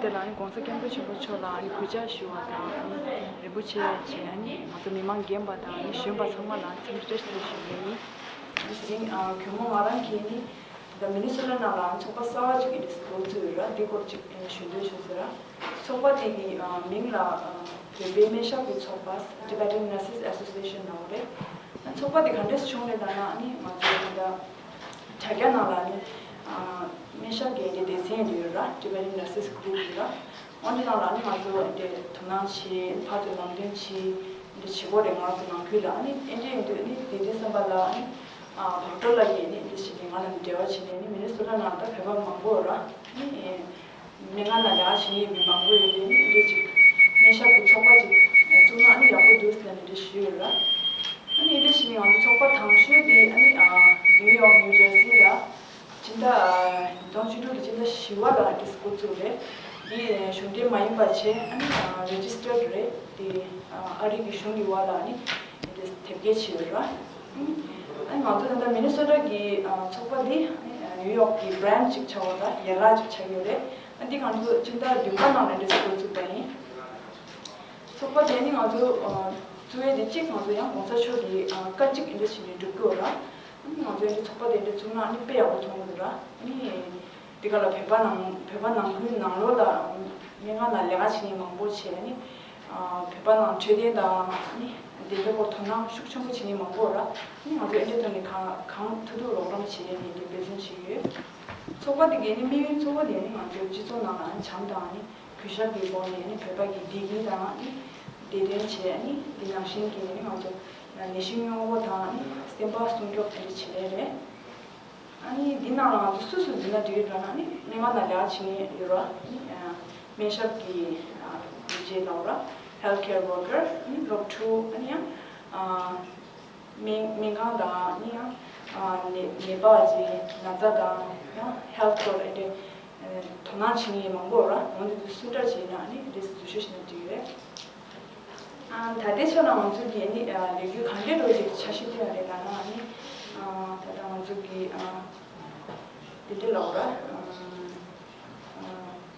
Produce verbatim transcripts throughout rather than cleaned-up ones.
ལ་ནི་༸གོང་ས་༸སྐྱབས་མགོན་ཆེན་པོ་མཆོག་ལ་ནི་གུས་ཕྱག་ཞུ་བ་དང་རིན་པོ་ཆེ་བཅས་ནི་ང་ཚོ་མི་མང་རྒན་པ་དང་ནི་གཞོན་པ་ཚང་མ་ལ་འཚམས་འདྲི་བཀྲ་ཤིས་བདེ་ལེགས་ཞུ་གི་ཡིན། དེ་རིང་གུས་མོ་ང་རང་གིས་ནི་ད་མི་ནི་སོ་ཊ་ནང་ལ་ཚོགས་པ་གསར་བ་ཅིག་ཨིན་ཌི་སི་ཀུལ་བཙུགས་ཡོད་ར། འདི་སྐོར་ཅིག་ཞུ་འདོད་བྱུང་ཟེར་ར། ཚོགས་པ་དེ་གི་མིང་ལ་བོད་པའི་སྨན་ཞབས་ཀྱི་ཚོགས་པ། Tibetan Nurses Association ལབ་རེད། ཚོགས་པ་དེ་ག་འདྲས་བྱུང་རེད་ལབ་ན་ནི་ང་ཚོ་ད་ལྟ་དྲ་རྒྱ་ནང་ལ་ནི་སྨན་ཞབས་ཀྱི་དེ་སྡེ་ཚན་ཡོད་ར། Tibetan Nurses Group ཡོད་ར། འོ་འདི་ནང་ལ་ནི་ང་ཚོ་འདི་དོ་སྣང་བྱེད། ཕར་ཚུར་ལམ་སྟོན་བྱེད། འདི་བྱེད་དགོས་རེད། ང་ཚོ་ནང་ཁུལ་ལ་ནི་ཨེ་འདྲས་ཡིན་དུས་ནི་དེ་དུས་ཙམ་པ་ལ་ནི་བག་གྲོ་ལགས་ཀྱིས་ནི་འདི་བྱེད་དེ་ང་ལ་ནི་འབྲེལ་བ་བྱེད་ནས་ནི་མི་ནི་སོ་ཊ་ནང་ད་བོད་པ་མང་པོ་ཡོད་ར། ནི་སྨན་ཁང་ནང་ལས་ཀ་བྱེད་མཁན་མི་མང་པོ་ཡོད་དུས་ནི་འདི་ཅིག་སྨན་ཞབས་ཀྱི་ཚོགས་པ་ཅིག་བཙུགས་ན་ནི་ཡག་པོ་འདུག་ཟེར་ནས་འདི་ཞུས་ཡོད་ར། ཨ་ནི་འདི་བྱས་ནས་ང་ཚོ་ཚོགས་པ་དང་ཤོས་དེ་ཨ་ནི་ནིའུ་ཡོག་ནིའུ་ཇར་སི་ལ་སྤྱི་ཟླ་ཉིས་སྟོང་བཅུ་དྲུག་གི་སྤྱི་ཟླ་བཞི་པ་ལ་འདི་འགོ་བཙུགས་རེད། འདི་གཞུང་འབྲེལ་མ་ཡིན་པ་བྱས། ཨ་ནི་རེ་ཇི་སི་ཊར་རེད། དེ་ཨ་རི་གི་གཞུང་གི་འོག་ལ་ནི་དེབ་སྐྱེལ་བྱས་ཡོད་ར། ཨ་ནི་ང་ཚོ་ད་ལྟ་མི་ནི་སོ་ཊ་གི་ཚོགས་པ་འདི་ནིའུ་ཡོག་གི་བྷི་རན་ཆི་ཅིག་ཆགས་པ་ར། ལས་ཀ་ཅིག་ཆགས་ཡོད་རེད། ཨ་འདི་ང་ཚོ་སྤྱི་ཟླ་བདུན་པ་ནང་ལ་འདི་འགོ་བཙུགས་པ་ཡིན། ཚོགས་པ་དེ་ནི་ང་ཚོ་བཙུགས་ཡས་དེ་གཅིག་ང་ཚོ་ཡང་གོང་ས་མཆོག་གི་བཀའ་གཅིག་འདི་འདྲ་བྱས་ནས་སྒྲུབ་ཀྱི་ཡོད་ར། ང་ཚོ་འདི་ཚོགས་པ་དེ་འདྲ་བཙུགས་ན་ནི་དཔེ་ཡག་པོ་མཐོང་གི་འདུག་ར། ནི་འདི་ག་ལ་བོད་པ་ནང་བོད་པ་ནང་ཁུལ་ནང་ལོགས་ལ་སྨན་ཁང་ནང་ལས་ཀ་བྱེད་མཁན་མང་པོ་བྱས་ནི། བོད་པ་ནང་འཕྲོད་བསྟེན་དང་ནི་བདེ་འཇགས་སྐོར་དོ་སྣང་ཤུགས་ཆེན་པོ་བྱེད་མཁན་མང་པོ་ཡོད་ར། ནི་ང་ཚོ་ཨེ་འདྲའི་ཐོག་ནས་གང་གང་ཐུབ་ཐུབ་རོགས་རམ་བྱེད་ནས་འདི་འབད་བརྩོན་བྱེད་ཀྱི་ཡོད། ཚོགས་པ་འདི་གའི་ནི་དམིགས་ཡུལ་གཙོ་བོ་དེ་ནི་ང་ཚོའི་སྤྱི་ཚོགས་ནང་ལ་བྱམས་དང་ནི་གུས་ཞབས་ཀྱི་སྒོ་ནས་ནི་བོད་པ་གི་བདེ་སྐྱིད་དང་ནི་བདེ་དོན་བྱས། ནི་འདི་ནང་བཞིན་གྱི་ནི་ང་ཚོ་ནད་གཞི་སྔོན་འགོག་དང་ནི་སེམས་པ་སྲུང་སྐྱོབ་དེ་འདྲ་བྱེད་ཡས་རེད། ཨ་ནི་འདི་ནང་ལ་ང་ཚོ་སུ་སུ་འཛུལ་ན་འགྲིག་རེད་ལབ་ན་ནི་སྨན་ཁང་ནང་ལས་ཀ་བྱེད་མཁན་ཡོད་ར། ནི་སྨན་ཞབས་ཀྱི་ལས་བྱེད་ལབ་ར། Health care worker ནི་སློབ་ཕྲུག་ཨ་ནི་ཡང་སྨན་སྨན་ཁང་དང་ནི་ཡང་ནད་ནད་པ་ཅིག་ན་ཚ་དང་ཡང་ཧེལ་ཐི་སྐོར་ཨེ་འདྲ་དོ་སྣང་བྱེད་མཁན་མང་པོ་ཡོད་ར། འོ་འདི་ཚོ་སུ་འདྲ་བྱས་ན་ནི་རེས་འཛུལ་ཞུགས་བྱས་ན་འགྲིག་རེད། ཨ་ད་ལྟའི་ཆ་ལ་ང་ཚོ་གི་ནི་ལས་འགུལ་གང་འདྲ་རོ་ཅིག་འཆར་གཞི་བཏོན་ཡོད་རེད་ལབ་ན་ནི། ད་ལྟ་ང་ཚོ་གི་འདི་འདྲ་ལབ་ར།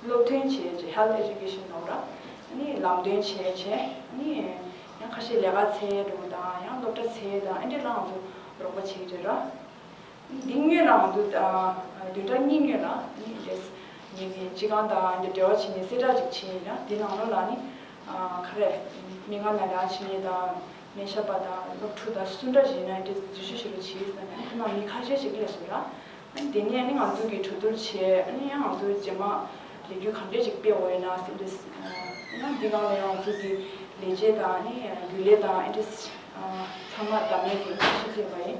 སློབ་སྟོན་བྱས་བྱས་health education ལབ་ར། ནི་ལམ་སྟོན་བྱས་བྱས་ནི་ཡང་ཁ་ཤས་ལས་ཀ་འཚོལ་འགྲོ་དང་ཡང་སློབ་གྲྭ་འཚོལ་དང་ཨེ་འདྲ་ལ་ང་ཚོ་རོགས་པ་བྱེད་ཀྱི་རེད་ར། འདི་སྔོན་ལ་ང་ཚོ་བདུན་ཕྲག་གཉིས་སྔོན་ལ་ནི་རེས་ངེད་ཀྱི་སྤྱི་ཁང་དང་འདི་འབྲེལ་བ་བྱས་ནས་གསལ་བསྒྲགས་ཅིག་བྱས་ཡིན་ན། འདི་ནང་ལོགས་ལ་ནི་ག་རེ་སྨན་ཁང་ནང་ལས་ཀ་བྱེད་མཁན་དང་སྨན་ཞབས་པ་དང་སློབ་ཕྲུག་དང་སུ་འདྲ་ཞིག་ཡིན་ན་འདི་འཛུལ་ཞུགས་ཞུ་རོགས་བྱེད་ཟེར་ནས་ཁོ་རང་མི་ཁ་ཤས་ཤིག་སླེབས་སོང་ར། ཨ་ནི་དེ་ནས་ཨ་ནི་ང་ཚོ་གིས་གྲོས་བསྡུར་བྱས། ཨ་ནི་ཡང་ང་ཚོ་རྗེས་མ་ལས་འགུལ་གང་འདྲས་ཅིག་སྤེལ་འོས་ན་ཟེར་འདྲ། ཡང་འདི་སྒང་ལ་ཡང་ང་ཚོ་གི་ལས་བྱེད་དང་ཨ་ནི་རྒྱུན་ལས་དང་ཨེ་འདྲ་ཚང་མ་བདམས་ནས་ཀྱི་ཁ་ཤས་སླེབས་པ་ཡིན།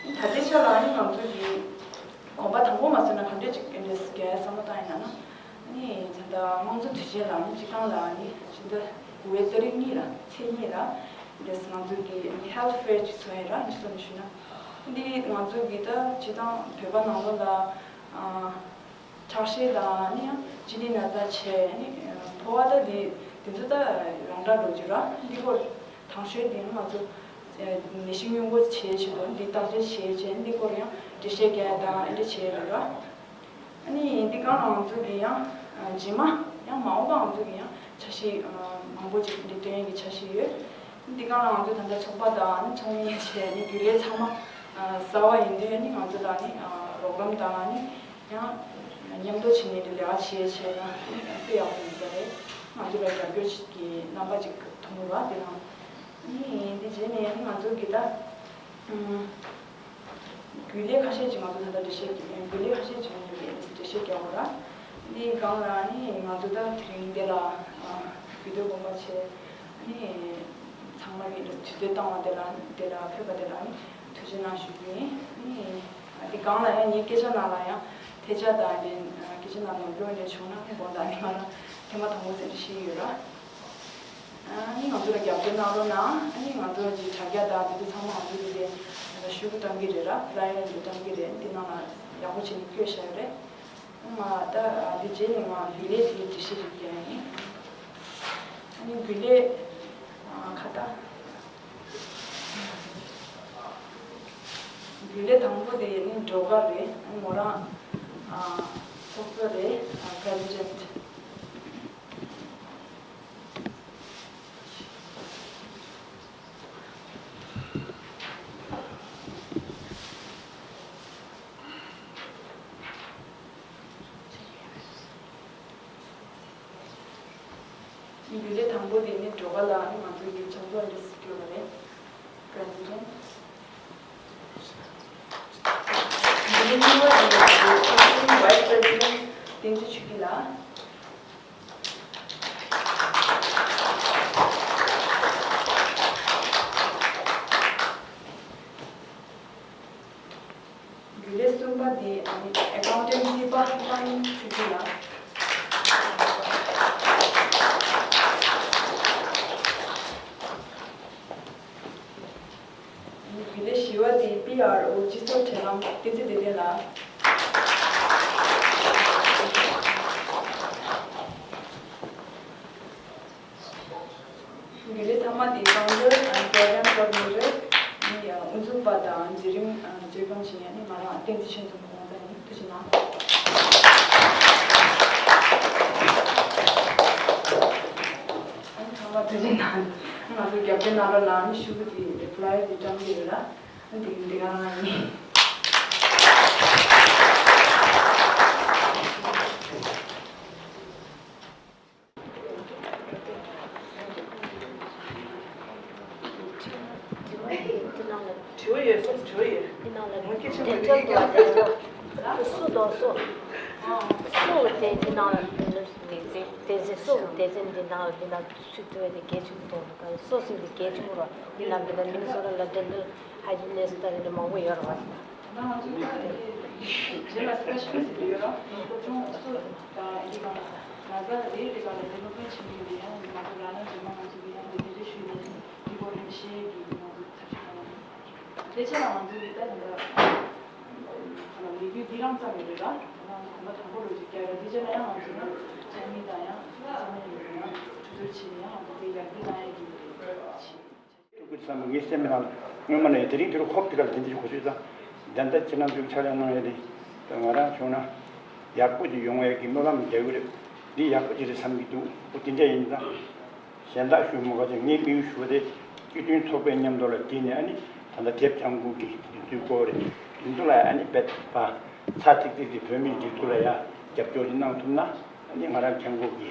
ད་ལྟའི་ཆ་ལ་ཨ་ནི་ང་ཚོ་གི་གོམ་པ་དང་པོ་མ་ཟིན་ན་ག་འདྲས་ཅིག་ཨེ་འདྲས་རྒྱག་བསམ་བློ་བཏང་ཡིན་ན་ན། ཨ་ནི་ད་ལྟ་དམངས་གཙོ་དུས་ཆེན་ལ་ཨ་ནི་སྤྱི་བཏང་ལ་ཨ་ནི་ཕྱི་ཟླ་དགུ་པའི་ཏ་རིག་གཉིས་ལ་ཚེས་གཉིས་ལ་ཨེ་འདྲས་ང་ཚོ་གི་ཨ་ནི་health fair ཅིག་བཟོ་ཡིན་ར། ཨ་ནི་སོ་ནས་ཞུས་ན་འདི་ང་ཚོ་གི་ད་སྤྱི་བཏང་བོད་པ་ནང་ལོགས་ལ་ཨ། ཁྲག་ཤེད་དང་ནི་ཡང་སྤྱི་ནད་ན་ཚ་བྱས་ནི་ཕོ་བ་ད་འདི་འདི་ཚོ་ད་རང་འདྲ་འགྲོ་རྒྱུ་ར། འདི་སྐོར་དང་ཤོས་འདི་ང་ཚོ་ནད་གཞི་སྔོན་འགོག་བྱེད་ཆེད་དུ་འདི་བརྟག་དཔྱད་བྱེད་ཆེད་འདི་སྐོར་ཡང་འགྲེལ་བཤད་རྒྱག་ཡ་དང་ཨེ་འདྲ་བྱེད་ཡ་རེད་ར། ཨ་ནི་འདི་སྒང་ལ་ང་ཚོ་གི་ཡང་རྗེས་མ་ཡང་མ་འོངས་པ་ང་ཚོ་གི་ཡང་འཆར་གཞི་མང་པོ་ཅིག་འདི་སྟོན་ཡ་གི་འཆར་གཞི་ཡོད། འདི་སྒང་ལ་ང་ཚོ་ད་ལྟ་ཚོགས་པ་དང་ནི་ཚོགས་མི་བྱས་ནི་རྒྱུན་ལས་ཚང་མ་གསར་པ་ཡིན་དུས་ནི་ང་ཚོ་ལ་ནི་རོགས་རམ་དང་ནི་ཡང་མཉམ་དུ་བྱས་ནས་འདི་ལས་ཀ་བྱེད་བྱས་ན་དཔེ་ཡག་པོ་ཡིན་ས་རེད། ང་ཚོ་ལ་རྒྱབ་སྐྱོར་གྱི་རྣམ་པ་ཅིག་མཐོང་གི་རེད་བ། དེ་ནང་ནི་འདི་རྗེས་ནས་ནི་ང་ཚོ་གི་ད་རྒྱུན་ལས་ཁ་ཤས་ཅིག་ང་ཚོ་ད་ལྟ་འགྲེལ་བཤད་རྒྱག་རྒྱུན་ལས་ཁ་ཤས་ཅིག་ཡིན་པའི་འགྲེལ་བཤད་རྒྱག་དགོས་ར། འདི་སྒང་ལ་ནི་ང་ཚོ་ད་དེ་རིང་འདི་ལ་གུས་འདུད་སྒོམ་པ་བྱས་ནི་ཚང་མ་གི་དུས་ཚོད་བཏང་བ་དེ་ལ་དེ་ལ་ཕེབས་པ་དེ་ལ་ནི་ཐུགས་རྗེ་གནང་ཞུ་རྒྱུ་ཡིན། ནི་འདི་སྒང་ལ་ཡང་ངའི་སྐད་ཆ་ནང་ལ་ཡང་ཐལ་ཆ་དང་དེ་སྐད་ཆ་ནང་ནོར་འཁྲུལ་འདྲ་བྱུང་ན་དགོངས་དག་ནི་ང་རང་ཐེངས་མ་དང་པོ་ཟེར་ནས་ཤེས་ཡོད་ར། ཨ་ནི་ང་ཚོ་ལ་རྒྱབ་སྐྱོར་གནང་རོགས་གནང་། ཨ་ནི་ང་ཚོ་གི་དྲ་རྒྱ་དང་དེ་ཚོ་ཚང་མ་ང་ཚོ་གི་དེ་ཤུ་གུ་བཏང་གི་རེད་ར། ཕ་ལ་ཡར་དེ་བཏང་གི་རེད། དེ་ནང་ལ་ཡག་པོ་བྱས་ནས་བཀོད་བཞག་ཡོད་རེད། ང་ད་དེ་རྗེས་ནས་ང་རྒྱུན་ལས་དེ་འགྲེལ་བཤད་ཅིག་རྒྱག་ཡ་ཡིན། ཨ་ནི་རྒྱུན་ལས་ཁ་ད། རྒྱུན་ལས་དང་པོ་དེ་ནི་སྒྲོལ་དཀར་རེད། ཨ་ནི་མོ་རང་ཚོགས་གཙོ་རེད། President། དེ་ནི་འགྲོ་ག་ལ་ནི་ང་ཚོའི་གི་ཕྱག་རྫོགས་འདི་སྐྱོར་བ་རེད། President། འདི་ནི་གཉིས་པ་དེ་ང་ཚོའི་Acting Vice President བསྟན་འཛིན་ཆོས་སྐྱིད་ལགས། རྒྱུན་ལས་གསུམ་པ་དེ་ཨ་ནི་Accountancy པ་ཧྥང་ཚེ་སྐྱིད་ལགས། རྒྱུན་ལས་བཞི་པ་དེ་པི་ཨར་ཨོ་སྤྱི་ཚོགས་འབྲེལ་ལམ་བསྟན་འཛིན་བདེ་ལྡན་ལགས། རྒྱུན་ལས་ཐ་མ་དེ་Founder and Program Coordinator ནི་དབུ་འཛུགས་པ་དང་འཛིན་རིམ་མཛོད་སྒང་ཞིག་ཡང་ནི་ང་རང་བསྟན་འཛིན་ཆོས་འཛོམས་དགོངས་དག་ཡིན། ཐུགས་རྗེ་གནང་། ཨ་ནི་ཚང་མ་ཐུགས་རྗེ་གནང་། ང་ཚོ་རྒྱབ་སྐྱོར་གནང་རོགས་གནང་། ཨ་ནི་ཤོག་བུ་དེ་Flyer དེ་བཀྲམ་གྱི་ཡོད་ལ། ཨ་ནི་དེ་འདི་ག་རང་ཡིན། དྲི་བ་ཡོད་ས་དྲི་བ་ཡོད། འདི་ནང་ལ་ང་སྐད་ཆ་མ་འདྲི་ཡིན་ཀྱང་། སུ་དང་སུ། སུ་དེ་འདི་ནང་ལ་སྡེ་ཚན། སྡེ་ཚན་སུ་སྡེ་ཚན་འདི་ནང་ལ་འདི་ནང་ཚུད་ཐུབ་པ་དེ་གལ་ཆེན་པོ་མཐོང་འདུག་སོ་སོ་དེ་གལ་ཆེན་པོ་རེད། འདི་ནང་འདི་ནང་མི་ནི་སོ་ཊ་ལ་ཌེན་ཊལ་ཧའི་ཇི་ནི་སི་ཊི་ལྟ་བུ་མང་པོ་ཡོད་རེད་པ། ང་ཚོ་ད་དེ་རྗེས་ལ་སི་པེ་ཤལ་ལི་སི་ཊི་ཡོད་ར། ཁོ་ཅུང་སུ་ད་འདི་ག་ན་ཟླ་བ་རེ་རེ་ག་ལ་དེ་ནོ་པེ་ཆེན་པོ་ཡིན་ཡང་ང་ཚོ་ལ་ན་རྗེས་མ་ང་ཚོ་གི་ཡང་དེ་དེ་རེ་ཞུས་ནས་འདི་སྐོར་ནས་ཤེས་ཀྱི་ང་ཚོ་ཚབ་ཞུ་གནང་། དེ་ཆ་ལ་ང་ཚོ་གི་ད་དེ་འདྲ་ལས་འགུལ་འདི་རང་ཙམ་མི་རེད་ལ། ང་ཚོ་གོམ་པ་དང་པོ་རུ་ཅིག་བརྒྱབ་ར། དེ་ཆ་ལ་ཡང་ང་ཚོ་ནི་ཚོགས་མི་དང་ཡང་ཚང་མ་ཡིན་ན་གྲོས་བསྡུར་བྱས་ནས་ཡང་ང་ཚོ་དེ་ཡར་རྒྱས་གནང་ཡ་གི་རེད། ཐུགས་ཁུར་བསམ་པ་ངའི་སེམས་ནང་སྔོན་མ་ནས་དེ་རིང་དེ་རུ་ཁོབ་དེ་ག་ལ་དེ་འདྲ་ཞིག་གོ་ཚོད་ཙང་། ད་ལྟ་ཁྱེད་རང་ཚོའི་ཕྱག་ལས་གནང་ཡ་དེ་ང་རང་བྱུང་ན་ཡག་པོ་ཅིག་ཡོང་ཡ་གི་སྨོན་ལམ་རྒྱག་གི་རེད། འདི་ཡག་པོ་ཅིག་རེད་བསམ་གྱི་འདུག་འོ་དེ་འདྲ་ཡིན་ཙང་། གཞན་དག་ཞུ་མ་དགོས་ཀྱང་ངའི་དམིགས་ཡུལ་ཞུ་བ་དེ་སྤྱི་མཐུན་ཚོགས་པའི་མཉམ་དུ་ལ་བརྟེན་ནས། ཨ་ནི་ད་ལྟ་དེབ་ལྗང་གུ་གི་འདི་ཚོའི་སྐོར་རེད། འདི་ཚོ་ལ་ཨ་ནི་རྦད་དེ་ཚ་ཐིག་ཐིག་གི་བོད་མིའི་སྒྲིག་འཛུགས་ལ་ཡང་རྒྱབ་སྐྱོར་ཅིག་གནང་ཐུབ་ན། ཨ་ནི་ང་རང་མཁན་སྐོར་གྱི་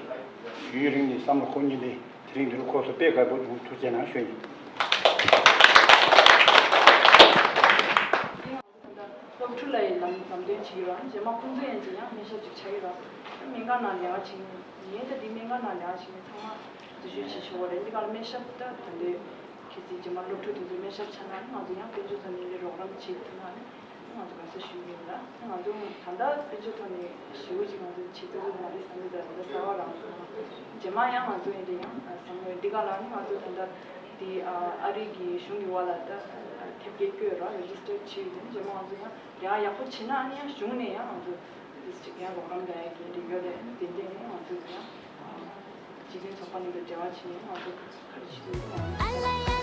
ཡུན་རིང་ནས་བསམ་བློ་འཁོར་མཁན་དེ་དེ་རིང་འདི་རུ་འཁོར་སོང་། དཔེ་དགའ་པོ་བྱུང་། ཐུགས་རྗེ་གནང་ཞུ་ཡིན། སློབ་ཕྲུག་ལ་ཡི་ལམ་ལམ་སྟོན་བྱེད་ཀྱི་རོགས། རྗེས་མ་ཁོང་ཚོ་ཡན་ཆད་ཡང་སྨན་ཞབས་ཅིག་ཆགས་ཀྱི་རོགས། སྨན་ཁང་ནང་ལས་ཀ་བྱེད་མཁན་ངས་ད་འདི་སྨན་ཁང་ནང་ལས་ཀ་བྱེད་མཁན་ཚང་མ་འཛུལ་ཞུགས་བྱེད་ཆོག་གི་རེད། འདི་ག་ལ་སྨན་ཞབས་ད་ད་འདི་གལ་སྲིད་རྗེས་མ་སློབ་ཕྲུག་དེ་ཚོ་སྨན་ཞབས་ཆགས་ན་ནི་ང་ཚོ་ཡང་དཔལ་འབྱོར་ཐོག་ནས་རོགས་རམ་བྱེད་ཐུབ་ན་ནི་ང་ཚོ་ག་ས་ཞུ་གི་ཡོད་ལ། ང་ཚོ་ད་ལྟ་དཔལ་འབྱོར་ཐོག་ནས་ཞེ་པོ་ཅིག་ང་ཚོ་བྱེད་ཐུབ་ཀྱི་མ་རེད་བསམ་གྱི་འདུག་ད་ལྟ་གསར་པ་རང་ཚོ་རྗེས་མ་ཡང་ང་ཚོ་ཡིན་དེ་ཡང་བསམ་གྱི་ཡོད། འདི་ག་ལ་ནི་ང་ཚོ་ད་ལྟ་འདི་ཨ་རི་གི་གཞུང་གི་འོག་ལ་ད་ཐེབས་སྐྱེལ་བསྐྱོད་ར་རེ་ཇི་སི་ཊར་བྱས་ཡོད། དེ་ནི་རྗེས་མ་ང་ཚོ་ཡང་ཡང་ཡག་པོ་བྱེད་ན་ཨ་ནི་ཡང་གཞུང་ནས་ཡང་ང་ཚོ་ཏིས་ཅིག་ཡང་རོགས་རམ་རྒྱག་ཡ་གི་རེ་ཡོད་རེད། ཨ་ནི་དེ་འདྲས་ནས་ང་ཚོ་ཡང་སྤྱི་མཐུན་ཚོགས་པ་ནང་དུ་འབྲེལ་བ་བྱས་ནས་ང་ཚོ་ག་རེ་བྱེད་ཐུབ་ཀྱི་ཡོད།